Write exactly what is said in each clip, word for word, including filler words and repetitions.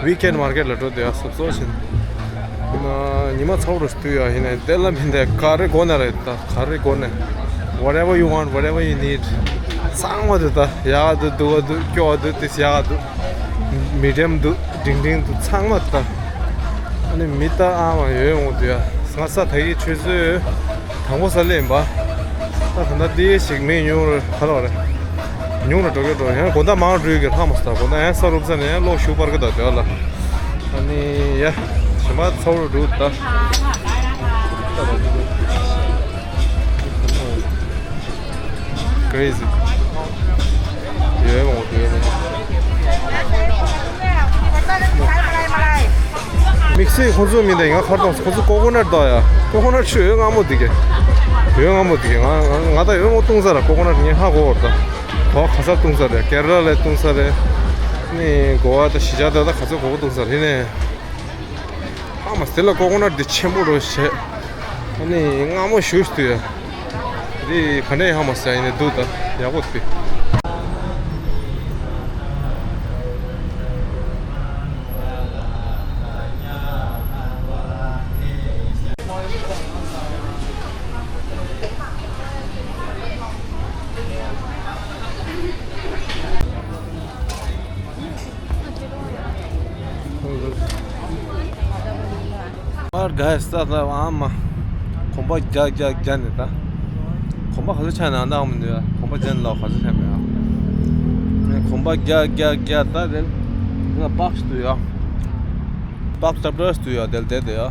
Weekend market ལ་འགྲོ་འདོད་ཡ་སོབ་སོབ་བྱིན། ཉི་མ་ཚ་བོ་རུ་སྟུ་ཡ་ཡིན་ནའི་དེ་ལ་མིན་ཏེ་ག་རེ་དགོས་ན་རེད། ད་ག་རེ་དགོས་ནའི། Whatever you want, whatever you need. ཚང་མ་འདུག་ད་ཡག་འདུག་སྡུག་ག་འདུག་སྐྱོ་བ་འདུག་དེ་ཡག་འདུག་མི་ཌི་ཡམ་འདུག་ཌིང་ཌིང་འདུག་ཚང་མ་འདུག་ད་ཨ་ནི་མི་ད་ཨ་མ་ཡོད་འོང་འདུག་ཡ། ང་ས་ད་གི་ཆུ་ཚོད་དང་པོ་ས་ལེན་པ། ད་ད་ལྟ་དེ་ཞིག་མི་ཉུང་རུ་ཧ་ལོ་རེད། ཉུང་རུ་འགྲོ་གི་འགྲོ་ཡང་དགོང་དག་མང་རུ་འགྲོ་གི་ཧ་མ་སོང་། ད་དགོང་དག་ཡང་ས་རུབ་ས་ནས་ཡང་གློག་ཤུགས་སྤར་གི་ད་དེ་ལ། ཨ་ནི་ཡ་ཞིམ་པ་ཚ་བོ་རུ་འགྲོ་ད། Crazy. ཡོད་མོ་ཡོད་མོ། དམིགས་བསལ་ཁོང་ཚོ་མིན་ད་ཡིན་ང་ཁར་དང་ཁོང་ཚོ་ཀོ་ཀོ་ནཊ་དང་ཡ་ཀོ་ཀོ་ནཊ་ཆུ་ཡོད་སྔ་མོ་འདི་གས། ཡོད་སྔ་མོ་འདི་གས་ང་ང་ད་ཡོད་མོ་བཏུང་ས་ར་ཀོ་ཀོ་ནཊ་ངས་ཧ་གོ་བར་ད། གོ་ག་ས་བཏུང་ས་རེད་ཀེ་ར་ལ་ལ་བཏུང་ས་རེད། ནི་གོ་བ་ད་གཞིས་ཆགས་ད་ད་ག་ས་གོ་བ་བཏུང་ས་རེད་ནས། ཨ་མ་དེ་ལ་ཀོ་ཀོ་ནཊ་འདི་ཆེན་པོ་རུ་བྱས། ཨ་ནི་སྔ་མོ་ཞུས་ཏུ་ཡ། འདི་ག་ནས་ཧ་མ་ཟ་ཡིན་ནས་འདུག་ད་ཡག་པོ་འདུག་ཨར་ག་ས་ད་ཨ་མ། གོམ་པ་རྒྱག་རྒྱག་རྒྱག་ནས་ད། གོམ་པ་ག་ཚོད་ཆགས་ན་ཨ་འདྲ་མི་འདུག་ཡ། གོམ་པ་རྒྱག་ནས་ལོག་ག་ཚོད་ཆགས་མེད་ཡ། གོམ་པ་རྒྱག་རྒྱག་རྒྱག་ད་དེ་ང་པགས་ཤིག་འདུག་ཡ། པགས་ཏྲབ་ཏྲབ་འདུག་ཡ་དེ་ལ་བསྡད་དེ་ཡ།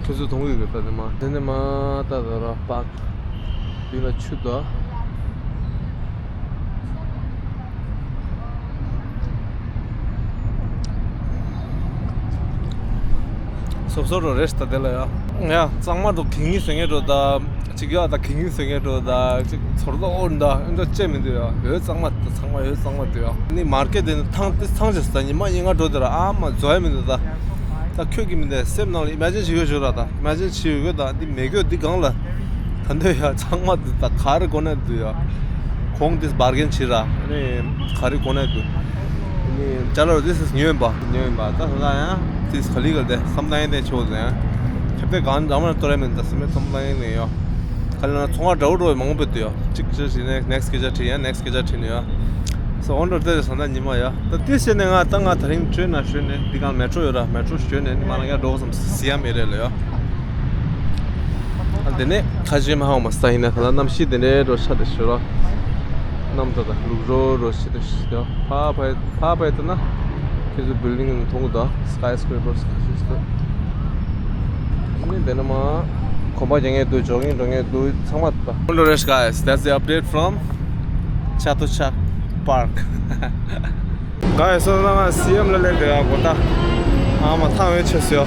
ཁྱོད་ཚོ་མཐོང་གི་ཡོད་ད་དེ་མ་དེ་ནས་མ་ད་ད་ར་པགས། དེ་ལ་ཆུ་དོ། སོབ་སོབ་རོ་རེད་ད་དེ་ལ་ཡ། ཡ་གཙང་མ་འགྲོ་གི་ངི་ཟེར་ངེ་འགྲོ་ད། ཅིག་ཡ་ད་གི་ངི་ཟེར་ངེ་འགྲོ་ད་ཅིག་ཚོར་ད་འོར་ད་ཨེ་འདྲ་ཅེ་མི་འདུག་ཡ། ཡོད་གཙང་མ་ད་ཚང་མ་ཡོད་གཙང་མ་འདུག་ཡ། ནི་མར་ཀེ་ཊི་དེ་ནི་ཐང་དེ་ཚང་ཅེས་ད་ཉི་མ་ཉིན་ང་འགྲོ་དེ་ར་ཨ་མ་འཛོལ་ཡ་མི་འདུག་ད། ད་ཁྱོད་ཀྱི་མི་འདུག་སེམས་ནང་ལ་ཨི་མེ་ཇིན་བྱེད་ཡོད་ཞོར་ར་ད་ཨི་མེ་ཇིན་བྱེད་ཡོད་གི་ད་འདི་མེད་གི་འདི་གང་ལ། ད་འདོད་ཡ་ཚང་མ་འདི་ད་ག་རེ་གོ་ན་འདུག་ཡ། གོང་དེ་བར་གན་བྱེད་ར་ནི་ག་རེ་གོ་ན་འདུག་ནི་ཅ་ལག་this is new ཡིན་པ་new ཡིན་པ་ད་ད་ཡང་དེ་ག་ལི་ག་དེ་བསམ་ད་ཡང་དེ་ཆོག་ཟེར་ཡང་ཁྱབ་དེ་གང་འདྲ་མ་ལྟོས་ར་མིན་ད་སེམས་མེད་བསམ་ད་ཡང་ནས་ཡོ། ག་ལ་ན་ཚོང་བ་འདྲ་བོ་འགྲོ་བའི་མང་པོ་འདུག་ཡོ། གཅིག་ཅིག་ཞིག་ནས་next སྐད་ཆ་དྲིས་ཡང་next སྐད་ཆ་དྲིས་ནས་ཡོ། སོ་འོན་ཏོ་དེ་རེད་ས་ད་ཉི་མ་ཡ། ད་དེ་བྱས་ནས་ང་ད་ང་ད་རིང་ཊེ་རེན་ན་ཞོན་ནས་འདི་གང་མེ་ཊྲོ་ཡོད་ར་མེ་ཊྲོ་ཞོན་ནས་ནི་མ་ལ་ཡ་འགྲོ་བསམ་སི་ཡམ་ཨེ་རེད་ལ་ཡ། ཨ་དེ་ནས་ཁ་ཆེམ་ཧ་མ་ས་ཡིན་ན་ད་ལྟ་གནམ་གཤིས་དེ་འདྲའི་འགྲོ་ཤ་དེ་ཞོ་ར། གནམ་ད་ད་ལུག་རོ་རོ་ཤི་དེ་ཤི་ཡ་ཕ་ཕ་ཕ་ཕ་ད་ན་ཁྱེད་ཚོ་བིལ་ཌིང་མཐོང་གི་འདུག་སི་ཀའི་སི་ཀེ་རེ་པར་སི་ཁ་ཤས་ཤིག་འདུག་ནི་དེ་ནས་མ་གོམ་པ་རྒྱག་མཁན་འདུག་ཇོག་གིང་འགྲོ་མཁན་འདུག་ཚང་མ་འདུག Hello rest guys, that's the update from Chatuchak Park. Guys, so now I see him ལ་ལེན་དེ་ཡ་གོ་ད། ཨ་མ་ཐང་བའི་ཆེ་སོ།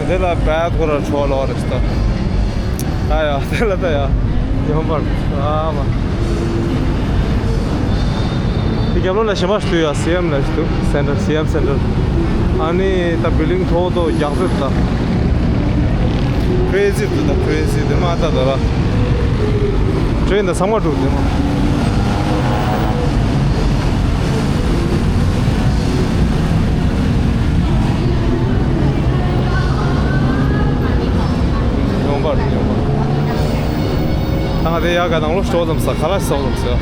དེ་ལ་བད་གོ་ར་ཆོ་ལོ་རེ་སྟ། ད་ཡ་དེ་ལ་ད་ཡ་ཡོང་པར་ཨ་མ། དེ་རྒྱབ་ལོ་ལ་ཞེ་མ་ཞུ་ཡ་སི་ཨེམ་ལ་ཞུ་སེན་ཊར་སི་ཨེམ་སེན་ཊར། ཨ་ནི་ད་བིལ་ཌིང་མཐོ་མཐོ་རྒྱག་ཚོད་ད། Crazy དུ་ད་crazy དེ་མ་ད་ད་ར། ཊེ་རེན་ད་ཚང་མ་འགྲུབ་དེ་མ། ཡོང་པར་ཡོང་པར། ད་ང་དེ་ཡག་ག་ནང་ལོ་སྤྲོ་ཙམ་ས་ཁ་ལག་ཟ་ཙམ་ས།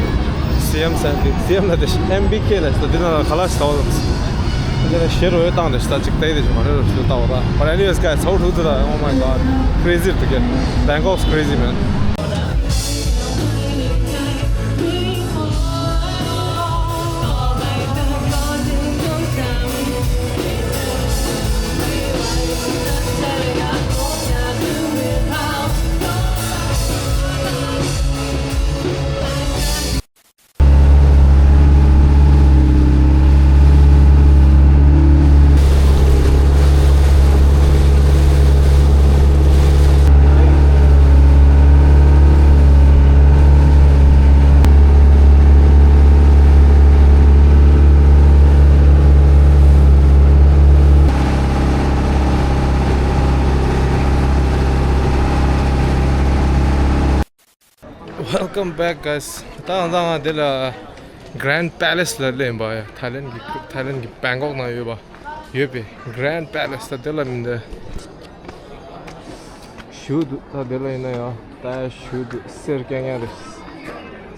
སི་ཨེམ་སན་ཊི་སི་ཨེམ་ལ་དེ་ཨེམ་བི་ཀེ་ལ་ས་དེ་ན་ཁ་ལག་ཟ་ཙམ་ས། དེ་ནས་ཤེར་འོས་བཏང་དེ་ཤ་ཅིག་ཏའི་དེ་ཞིག་མ་རེད་ཞུ་ལྟ་བ་ད། But anyways guys, so to the, oh my god, crazy to get Bangkok's crazy, man. Welcome back guys. ད་ང་ད་ང་འདི་ལ་Grand Palace ལ་སླེབས་པ་ཡ། ཐའི་ལེན་གྱི་ཐའི་ལེན་གྱི་བེང་ཀོག་ནང་ཡོད་པ། ཡོད་པའི་Grand Palace ད་དེ་ལ་མི་འདུག་ཞུ་འདུག་ད་དེ་ལ་ཡིན་ན་ཡང་ད་ཞུ་འདུག་གསེར་རྐྱང་རྐྱང་རེད།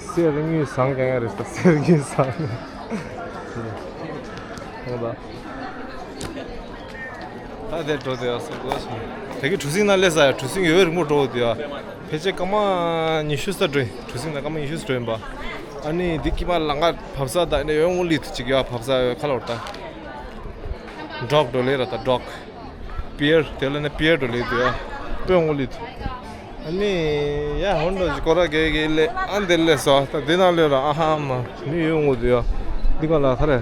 གསེར་དངུལ་ཟངས་རྐྱང་རྐྱང་རེད། ད་གསེར་དངུལ་ཟངས། ཧོ་ད། ད་དེ་འགྲོ་དེ་ཡག་སོ་གོ་ཞིག་དེ་གི་གྲུ་གཟིངས་ན་སླེབས་ས་ཡ། གྲུ་གཟིངས་ཡོད་རིང་མོ་འགྲོ་འོ་དེ་ཡ། ཕལ་ཆེར་སྐར་མ་ཉི་ཤུ་ཙམ་འགྲོ་ཡིན། གྲུ་གཟིངས་ན་སྐར་མ་ཉི་ཤུ་ཙམ་འགྲོ་ཡིན་པ། ཨ་ནི་འདི་དཀྱིལ་མ་ལམ་ཁ་བབས་ས་ད་ཨ་ནི་ཡོད་ངོ་ལི་ཐུ་ཅིག་ཡ་བབས་ས་ཡོད་ཁ་ལོར་ད། འབྲོག་འགྲོ་ལེ་ར་ད་འབྲོག་པི་ཡར་དེ་ལ་ནི་པི་ཡར་འགྲོ་ལེ་དུ་ཡ། སྤོས་ངོ་ལི་ཐུ། ཨ་ནི་ཡ་ཧོན་འགྲོ་ཅིག་སྐོར་ར་གེ་གེ་ལེ་ཨ་འདི་ལེ་སོ་ད་འདི་ནང་ལེ་ར་ཨ་ཧ་མ་མི་ཡོད་ངོ་དུ་ཡ། འདི་ག་ལ་ཁ་རེ།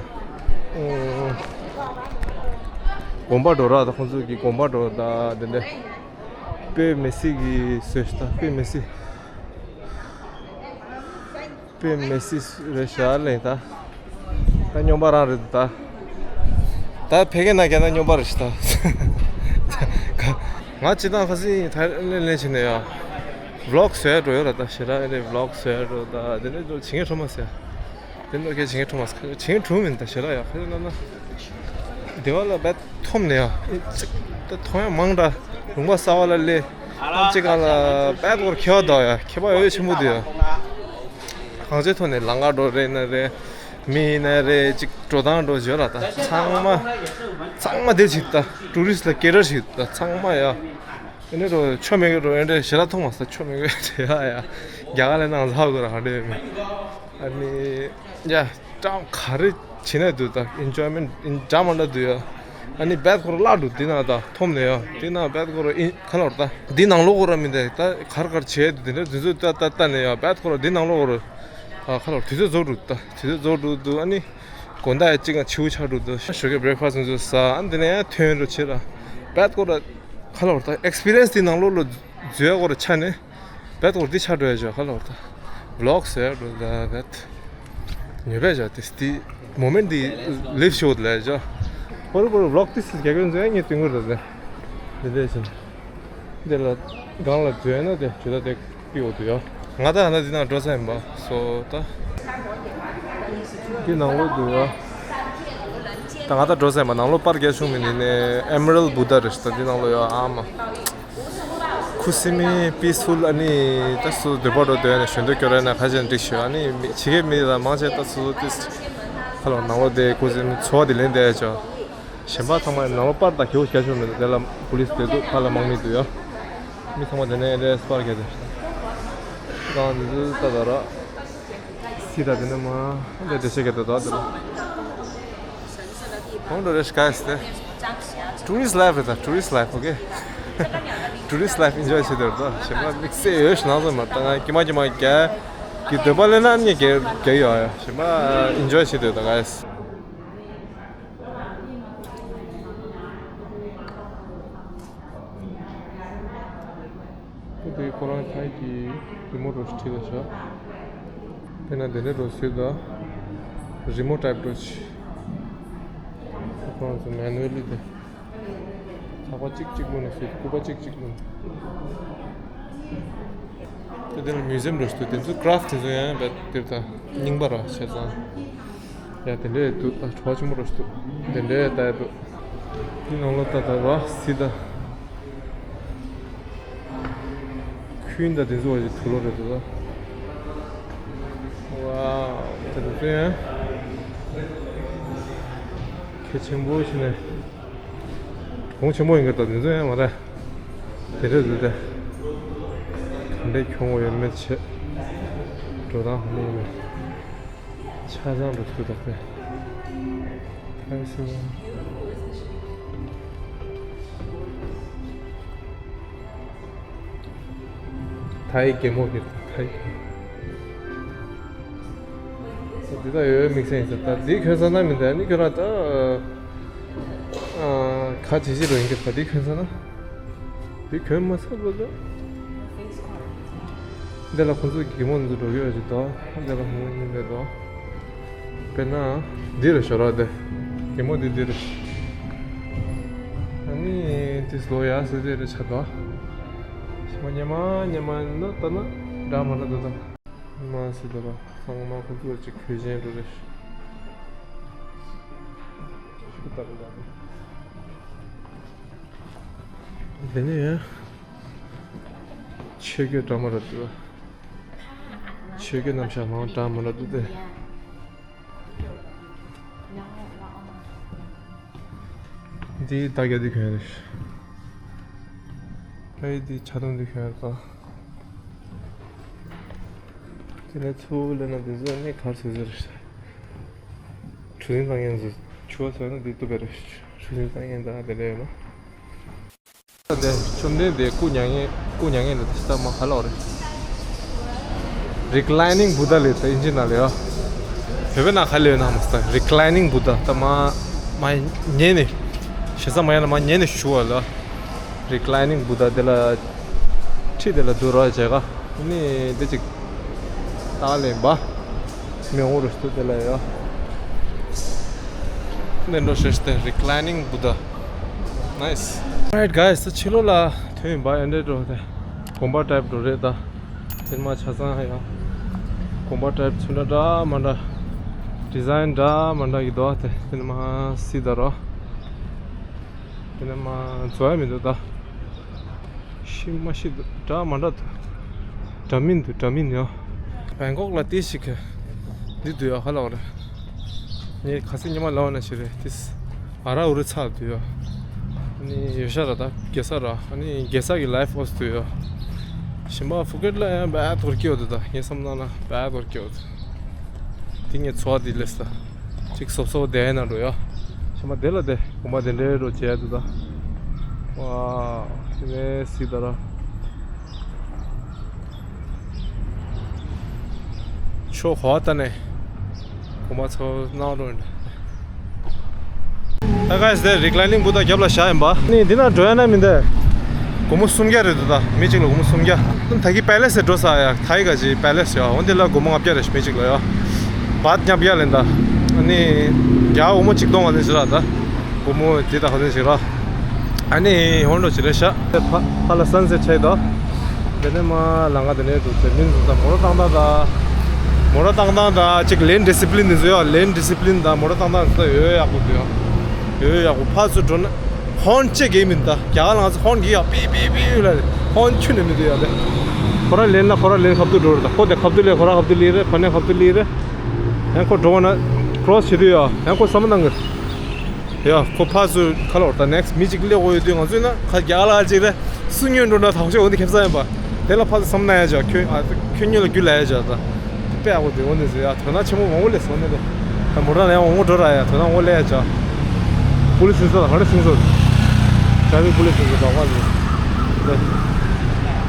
དགོན་པ་འགྲོ་ར་ད་ཁོང་ཚོ་གི་དགོན་པ་འགྲོ་ད་འདི་འདི། དཔེ་མི་སྲིད་ཀྱི་བཟོས་ཤག་ད་དཔེ་མི་སྲིད། དཔེ་མི་སྲིད་རེད་ཤག་ལེ་ད། ད་སྨྱོན་པ་རང་རེད་ད། ད་ཕ་གི་ན་རྒྱ་ན་སྨྱོན་པ་རེད་ཤག་ད། ང་སྤྱི་བཏང་ཁ་སང་ཐའི་ལེན་ལེན་བྱས་ནས་ཡ། བི་ལོག་བཟོ་ཡ་འགྲོ་ཡོད་ར་ད་ཞེ་དྲག་ཨེ་རེད་བི་ལོག་བཟོ་ཡ་འགྲོ་ད་དེ་ནས་འགྲོ་བྱེད་མཁན་ཁྲོ་མ་ཟེར། དེ་འདྲ་གལ་ཆེན་གྲུང་མ་ཆེན་གྲུང་མིན་ད་ཞེ་དྲག་ཡག་ཁ་ན་ན། དེ་བ་ལ་བད་ཐོམ་ནས་ཡ། ད་ཐོམ་ཡ་མང་འདྲ་ལུང་པ་གསར་བ་ལ་ལས། ཨམ་ཅི་ག་ལ་བད་སྐོར་ཁྱེད་བ་དོ་ཡ་ཁྱེད་པ་ཡོད་ཆེན་པོ་དེ་ཡ། གང་ཅི་ཐོག་ནས་ལང་ཀ་འགྲོ་རེད་ན་རེད། མི་ཡིན་ན་རེད་ཅིག་འགྲོ་སྟངས་འགྲོ་བརྗོད་ལ་ད་ཚང་མ། ཚང་མ་དེ་ཞིག་ད་ཊུ་རི་སི་ལ་སྐད་གྲགས་ཞིག་ད་ཚང་མ་ཡ། ཨེ་ནས་རོ་ཆོ་མེད་གི་རོ་ཨེ་འདྲས་ཞེ་དྲག་མཐོང་མ་ས་ཆོ་མེད་གི་རེད་ཡ་ཡ། རྒྱ་གར་ལ་ནང་ཟ་དགོས་ར་ག་འདྲས་མེད། ཨ་ནི་ཡ་ཀྲང་ག་རེ་བྱེད་ན་འདུག་ད་ཨིན་ཇོའི་མེན་ཊི་འདྲ་མ་འདྲ་འདུག་ཡ། ཨ་ནི་བད་ཁོ་ར་བརླག་འདུག་འདི་ན་ད་ཐོམ་ནས་ཡ་འདི་ན་བད་ཁོ་ར་ཨིན་ཁ་ལོར་ད་འདི་ནང་ལོགས་ཁོ་ར་མི་འདུག་ད་གར་གར་བྱས་འདུག་དེ་འདྲ་དུས་ཚོད་ད་ད་ད་ནས་ཡ་བད་ཁོ་ར་འདི་ནང་ལོགས་ཁོ་ར་ཁ་ལོར་དུས་ཚོད་རྫོགས་འདུག་ད་དུས་ཚོད་རྫོགས་འདུག་འདུག་ཨ་ནི། དགོང་དག་ཡ་གཅིག་ང་ཆིའུ་ཆགས་འགྲོ་འདུག་ཞོགས་ཀས་བྷི་རེག་ཕ་སི་ཚོ་ཟ་ཨ་འདི་ནས་ཡང་ཐོན་འགྲོ་བྱེད་ར། བད་སྐོར་ར་ཁ་ལོར་ད་ཨེག་སི་པི་རི་ཡན་སི་དེ་ནང་ལོགས་ལ་འཛུལ་ཡ་སྐོར་ར་ཆ་ནས་བད་སྐོར་འདི་ཆགས་འགྲོ་ཡ་ཆོག་ཁ་ལོར་ད་བི་ལོག་ཟེར་འགྲོ་ད་བད་ཉོས་པས་ཆོག་དེ་དེ་མོ་མེན་ཊི་འདི་ལིབ་ཤོད་ལ་ཆོག་པོ་རུ་པོ་རུ་བི་ལོག་དེ་སི་རྒྱ་གར་འཛུལ་ཡ་ངས་སྟོན་གི་ར་ད་འདི་འདྲ་ཞིག་འདི་ལ་སྒང་ལ་འཛུལ་ཡ་ན་དེ་ཇུ་ད་དེ། པི་འོ་འདུག་ཡ། ང་ད་ང་ད་འདི་ནང་འགྲོ་ས་ཡིན་པ་སོ་ད། འདི་ནང་ལོགས་འདུག་ཡ། ད་ང་ད་འགྲོ་ས་ཡིན་པ་ནང་ལོགས་པར་རྒྱག་ཆུང་མི་འདི་ནས་ཨེ་མེ་རལ་བུ་དྷ་རེད་ད་འདི་ནང་ལོགས་ཡ་ཨ་མ། ཁུ་སིམ་མེ་པི་སི་ཕུལ་ཨ་ནི་ད་སུ་འདོད་པ་འགྲོ་འདོད་ཡ་ནས་གཞོན་དུ་སྐྱོར་ཡ་ན་ཁ་ཆེན་འགྲིག་ཤོད་ཨ་ནི་མི་ཕྱི་རྒྱལ་མི་ལ་མང་ཆེ་ད་སུ་ཏིས་ཁ་ལོ་ནང་ལོགས་དེ་ཁུ་སིམ་མེ་འཚོ་བ་དེ་ལེན་བསྡད་ཡ་ཆོག་གཞན་པ་ཚང་མ་ནང་ལོགས་པར་དང་གེའུ་རྒྱ་ཆུང་མེད་དེ་ལ་པུ་ལིས་དེ་འདུག་ཕར་ལ་མང་མི་འདུག་ཡ། མི་ཚང་མ་དེ་ནས་ཨེ་འདྲས་པར་གྱི་དེ། གང་འདི་ད་ད་ར། སི་ད་དེ་ནས་མ་འདི་འདྲས་ཤེས་གི་དེ་ད་དེ་ལ། གང་འགྲོ་རེ་ཤི་ག་ཡ་སི་དེ། Tourist life རེད་ད་tourist life okay. Tourist life enjoy བྱེད་དེ་རེད་ད་གཞན་པ་དམིགས་བསལ་ཡོད་ཤི་ནང་ཚོད་མ་ད་ང་ཀྱི་མ་ཀྱི་མ་རྒྱ། གི་འདོད་པ་ལེན་ན་ནི་རྒྱ་རྒྱ་ཡོད་ཨ་གཞན་པ་enjoy བྱེད་དེ་ད་ག་ཡ་སི། ཁོ་དེ་ཁོ་རང་ཁྱེད་ཀྱི་རི་མོ་རོ་ཁྲིད་ལ་ཤག་དེ་ན་དེ་ནས་རོ་སུས་ད་རི་མོ་ཊའིབ་རོ་ཆི། ཁོ་རང་ཚོ་མེ་ནུ་ཨེལ་ལི་དེ། ཚགས་པ་གཅིག་གཅིག་བླུགས་ནས་སུས་སྐུད་པ་གཅིག་གཅིག་བླུགས་ནས། དེ་དེ་ལ་མིའུ་ཛི་ཡམ་རོ་ཆི་དེ་ཚོ་ཀ་རབ་དེ་ཚོ་ཡང་བད་དེར་ད་རྙིང་པ་ར་བྱས་ཙང་། ཡ་དེ་འདྲས་འདུག་ད་གྲོགས་ཆེན་པོ་རོ་ཞིག་འདུག་དེ་འདྲས་ད་ཡ་འདུག་དེ་ནང་ལོགས་ད་ད་ར་སི་ད། ཁུན་ད་དེ་ཚོ་བ་ཞིག་དུག་ལོག་རེད་འདུག་ད། ཝའོ་ད་དེ་ཚོ་ཡང་གལ་ཆེན་པོ་ཞིག་ནས་གྲོང་ཆེན་པོ་ཡིན་གི་ད་དེ་ཚོ་ཡང་མ་རེད། དེ་འདྲས་འདུག་ད། དེ་འདྲས་གྱོང་བ་ཡོད་མེད་བྱེད། འགྲོ་སྟངས་ག་འདྲས་ཡིན་མེད། ཆ་ཚང་དུ་ཚུད་དོགས་པས། ཐའི་སི་ཝན། ཐའི་གད་མོ་གི་ཐའི་གད་མོ། འདི་ད་ཡོད་ཡོད་དམིགས་བསལ་ཡིན་ས་ད་འདི་གྱོན་ས་ན་མི་འདུག་ནི་ཁྱོད་རང་ད། ཨ། ག་བྱེད་བྱེད་རོ་ཡིན་གྱི་ད་འདི་གྱོན་ས་ན། འདི་གྱོན་མ་ས་ལོ་ལོ། འདི་ལ་ཁོང་ཚོ་གི་གད་མོ་འདི་ཚོ་འགྲོ་གི་ཡོད་ཅིག་དོ། འདི་ལ་ཧུང་ཡིན་འདི་དོ། དཔེར་ན། འདི་རེད་ཞོ་ར་དེ། གད་མོ་འདི་འདི་རེད། ཨ་ནི་དེ་ལོ་ཡ་ཟེར་དེ་རེད་ཆ་དོ། ཞི་མ་ཉེ་མ་ཉེ་མ་ནི་ད་ན་འདྲ་མ་འདྲ་དོ་ད། མ་སི་ད་ར་ཚང་མ་ཁོ་ཚོ་ཅིག་གོས་ཆེན་འགྲོ་རེད། དེ་ནས་ཡང་ཆོས་གོས་འདྲ་མི་འདྲ་འདུག་ཆོས་གོས་རྣམ་གཞག་མང་འདྲ་མི་འདྲ་འདུག་སྟེ། འདི་ད་ག་དུས་གྱོན་རེད། ཨེ་འདི་ཆ་ཚང་འདི་གྱོན་རེད་ད། དེ་ནས་ཚུར་སླེབས་ན་འདི་ཚོ་ནི་གར་སོ་སོ་རེད། གྲུ་གཟིངས་བཏང་མཁན་ཚོ་ཆུ་བ་ཚོ་ན་འདི་གཏུབ་པ་རེད། གྲུ་གཟིངས་བཏང་མཁན་དང་དེ་འདྲ་ཡོད་ན། དེ་བཅོམ་ལྡན་འདས་སྐུ་མྱ་ངན་སྐུ་མྱ་ངན་ལ་དེ་ལྟ་མ་ཧ་ལོག་རེད། Reclining Buddha ལས་ད་ཨིན་ཇི་ནང་ལས་ཡ། བོད་པའི་ནང་ག་ལས་ཡོད་ན་མ་ས། Reclining Buddha ད་མ་མ་ཉལ་ནས་ཞེ་ས་མ་ཡ་ན་མ་ཉལ་ནས་བཞུགས་པ་ལ། Reclining Buddha དེ་ལ་ཁྲིད་དེ་ལ་འདུག་རོགས་བྱས་ག་ནི་དེ་ཅིག་ད་ལེན་པ། མི་འོང་རུ་སྟོད་དེ་ལ་ཡོད། ནས་འགྲོ་ཞེས་ཏེ་Reclining Buddha. Nice. Alright guys, ད་ཕྱི་ལོགས་ལ་ཐོན་ཡིན་པ། ཨེ་འདྲས་འགྲོ་དེ་དགོན་པ་ཊའིབ་འགྲོ་རེད་ད། དེ་མ་ཆ་ཚང་ཡང་དགོན་པ་ཊའིབ་ཚུན་ད་འདྲ་མ་འདྲ། ཌི་ཛའིན་འདྲ་མ་འདྲ་གི་འདུག་ཨ། དེ་དེ་ནས་མ་སི་ད་རོ། དེ་ནས་མ་འཛོལ་ཡ་མི་འདུག་ད། ཤི་མ་ཤི་འདུག་འདྲ་མ་འདྲ་འདུག་འདྲ་མིན་འདུག་འདྲ་མིན་ཡོད། བེང་ཀོག་ལ་ཏི་ཞིག་གི་འདི་འདུག་ཡ། ཧ་ལོག་རེད། ངས་ཁ་སང་ཉི་མ་ལོག་ན་ཞིག་རེད་ཏིས། ཨ་ར་འུ་རུ་ཚ་འདུག་ཡ། ནི་ཡོད་ཤ་ར་ད་གེ་ས་ར། ཨ་ནི་གེ་ས་གི་ལའིཕ་ཨོས་འདུག་ཡ། ཞིམ་པ་ཕུ་ཀེད་ལ་ཡང་བད་དོར་སྐྱེ་འདུག་ད་ངས་བསམ་ན་ན་བད་དོར་སྐྱེ་འདུག་དེ་ངས་འཚོ་བ་དེ་ལས་ད། ཅིག་སོབ་སོབ་བསྡད་ན་འགྲོ་ཡ། ཤ་མ་དེ་ལ་དེ་གོམ་པ་དེ་འདྲའི་འགྲོ་བྱས་འདུག་ད། ཝ། དེ་ནས་སི་ད་ར། ཆོ་ག་ད་ནས་གོམ་པ་ཚོ་གནང་རོགས་ཡིན། ད་ག་སི་དེ་Reclining Buddha རྒྱབ་ལ་བཞག་ཡིན་པ། ནི་འདི་ན་འགྲོ་ཡ་ན་མི་འདི། སྒོར་མོ་སུམ་བརྒྱ་རེད་འདུག་ད། མི་གཅིག་ལ་སྒོར་མོ་སུམ་བརྒྱ། ད་གི་པེ་ལེ་སི་འགྲོ་ས་ཡ། ཐའི་ག་ཅི་པེ་ལེ་སི་ཡ། འོན་ཏེ་ལ་སྒོར་མོ་ལྔ་བརྒྱ་རེད་མི་གཅིག་ལ་ཡ། བཱཐ་ལྔ་བརྒྱ་ལེན་ད། ཨ་ནི་རྒྱ་སྒོར་མོ་གཅིག་སྟོང་ག་ཚོད་ཞིག་རག་ད། སྒོར་མོ་དེ་ད་ག་ཚོད་ཞིག་རག་ཨ་ནི་ཧོན་རོ་ཅི་རེད་ཤག་ཕ་ཕ་ལ་སན་སེ་ཊི་ཆེ་ད། དེ་ནས་མ་ལང་ཀ་དེ་ནས་འདུག་ཟེར་མིན་འདུག་ད། མོ་ར་བཏང་སྟངས་ད། མོ་ར་བཏང་སྟངས་ད་ཅིག་ལེན་ཌི་སི་པི་ལིན་འདི་ཚོ་ཡ། ལེན་ཌི་སི་པི་ལིན་ད་མོ་ར་བཏང་སྟངས་ད་ཡོད་ཡག་པོ་འདུག་ཡ། ཡོད་ཡག་པོ། ཕར་ཚུར་འགྲོ་ན་ཧོན་ཅེ་གེ་མིན་ད། རྒྱ་གར་ལ་ང་ཚོ་ཧོན་གི་ཡ་པི་པི་པི་ལ་ཧོན་ཁྱོན་ནས་མི་འདུག་ཡ་ལེ། ཁོ་ར་ལེན་ན་ཁོ་ར་ལེན་ཁབ་ཏུ་འགྲོ་ར་ད། ཁོ་དེ་ཁབ་ཏུ་ལེན་ཁོ་ར་ཁབ་ཏུ་ལེན་རེ། ཁོ་ནས་ཁབ་ཏུ་ལེན་རེ། ཡང་ཁོ་འགྲོ་བ་ན་ཀྲོ་སི་བྱེད་དུས་ཡ་ཡང་ཁོ་བསམ་བློ་གཏང་གི་ཡ། ཁོ་ཕར་ཚུར་ཁ་ལོར་ད་ནེག་སི་མི་གཅིག་སླེབས་དགོས་ཡོད་དུས་ང་ཚོས་ན་ཁ་རྒྱག་ལ་ཅིག་རེད། སུ་ཉོན་འགྲོ་ན་ཐག་ཆོད་འོ་འདི་ཁེབས་ས་ཡིན་པ། དེ་ལ་ཕར་ཚུར་བསམ་ན་ཡ་ཅག་ཁྱོད་ཨ་ཁྱོད་ཉོན་ལ་རྒྱུ་ལ་ཡ་ཅག་ད། དཔེ་ཡག་པོ་འདུག་འོ་འདི་ཟེར་ཡ། དོ་སྣང་ཆེན་པོ་མང་པོ་སླེབས་སོང་ནི་རེད། ད་མོ་ཊ་ལ་ཡང་འོང་འགྲོ་ར་ཡ། དོ་སྣང་འོ་སླེབས་ཡ་ཅག་པུ་ལི་སི་སོ་ད་ག་རེ་སིང་སོ། ཊ་ར་ཕིག་པུ་ལི་སི་སོ་ད་ག་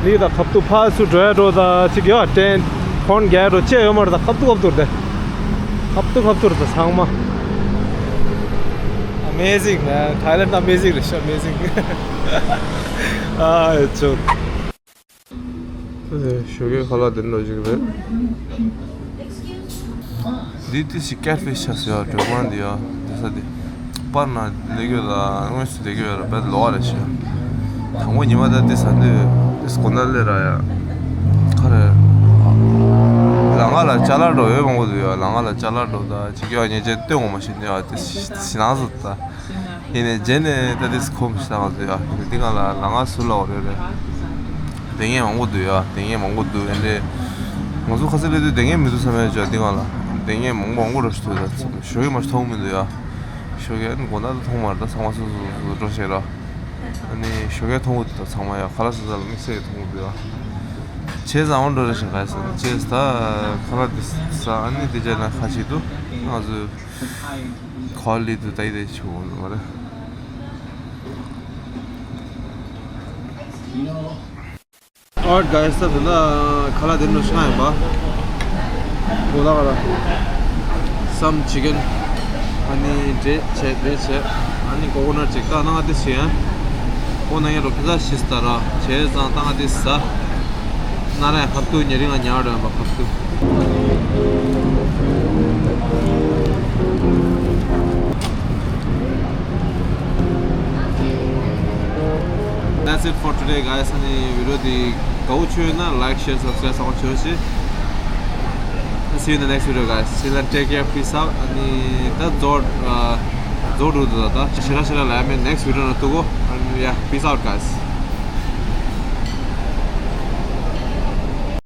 ནི་ད་ཁབ་ཏུ་ཕར་ཚུར་འགྲོ་ཡ་འགྲོ་ད་ཅིག་ཡ། ཊེན་ཁོན་རྒྱག་ཡ་འགྲོ་ཅེས་ཡོད་མ་རེད་ད། ཁབ་ཏུ་ཁབ་ཏུ་རེད་ད། ཁབ་ཏུ་ཁབ་ཏུ་རེད་ད་ཚང་མ། Amazing man. Thailand amazing རེད་ཤག amazing. ཨ་ཅོ། ཞོགས་ཀའི་ཁ་ལག་དེ་འདྲ་ཞིག་རེད། འདི་ཏི་ཞིག་ཀེ་ཕེ་ཆགས་ཟེར་ཡ་གྲོད་ཁང་འདི་ཡ། འདི་ས་འདི་པར་ན་ལེགས་ཡོད་ལ་དངོས་སུ་ལེགས་ཡོད་ར་བད་ལོག་རེད་ཤག་དང་པོ་ཉི་མ་ད་འདི་ས་འདི་འདི་སྒོ་ན་ལེ་ར་ཡ། ཁ་རེ་ལ་ང་ལ་ཅ་ལག་འགྲོ་ཡོད་མང་པོ་འདུག་ཡ། ལ་ང་ལ་ཅ་ལག་འགྲོ་ད་ཅིག་ཡ་ཉེ་ཅེ་སྟོན་འོང་མ་ཤེས་ནས་ཡ། དེ་ཞི་ནང་སུ་ད། ཡིན་ནའི་རྗེས་ནས་ད་དེ་ཁོམ་ཤ་ག་ཚོད་ཡ། ཡིན་ནའི་འདི་ག་ལ་ལ་ང་སུ་ལ་འོ་རེ་རེ། དེ་ངས་མང་པོ་འདུག་ཡ། དེ་ངས་མང་པོ་འདུག་ཡིན་རེད། ང་ཚོ་ཁ་སང་ལས་དུས་དེ་ངས་མི་འདུག་བསམ་ཡ་ཅག་འདི་ག་ལ། དེ་ངས་མང་པོ་མང་པོ་རོ་ཞིག་འདུག་ད་ཞོགས་ཀས་མ་ཞིག་མཐོང་མི་འདུག་ཡ། ཞོགས་ཀས་ནི་དགོང་དག་ད་མཐོང་མ་རེད། ད་ཚང་མ་སོ་སོ་སོ་སོ་འགྲོ་ཤེས་ར། ཨ་ནི་ཞོགས་ཀས་མཐོང་གི་འདུག་ད་ཚང་མ་ཡ། ཁ་ལག་ཟ་ས་ལ་དམིགས་བསལ་གྱི་མཐོང་གི་འདུག་ཡ། བྱས་ཙང་འོང་འགྲོ་རེ་ཞིག་ག་ས་བྱས་ད་ཁ་ལག་འདི་ཟ། ཨ་ནི་དེ་རྗེས་ལ་ཁ་ཤས་འདུག་ང་ཚོ། ཁོ་ལི་དུ་ཏའི་དེ་ཆུ་བོ་ནོ་རེ། Alright guys, ད་དུ་ན་ཁ་ལག་དེ་ནོ་ཤ་ཡིན་པ། གོ་ལ་ག་ར། Some chicken. ཨ་ནི་འབྲས་བྱས་འབྲས་བྱས། ཨ་ནི་ཀོ་ཀོ་ནཊ་ཅིག་ད་ནང་ང་དེ་བྱས་ཡ། ཀོ་ནང་ཡ་རོ་ཕི་ཛ་ཤིས་ད་ར། བྱས་ཙང་ད་ང་དེ་ཟ། ན་ར་ཡ་ཁབ་ཏུ་ཉེ་རིང་ང་ཉར་ར་ཡ་པ་ཁབ་ཏུ། That's it for today guys. ཨ་ནི་བི་ཌི་ཡོ་འདི་དགའ་བོ་བྱུང་ཡོད་ན་like, share, subscribe གསང་བ་བྱོས་ཤིག See you in the next video guys. Till then take care, peace out. ཨ་ནི་ད་རྫོགས། རྫོགས་འགྲོ་འདུག་ད་ད་ཞེ་དྲག་ཞེ་དྲག་ལབ་ཡ་མེད། next video ནང་ཐུག་གོ། Yeah, peace out, guys.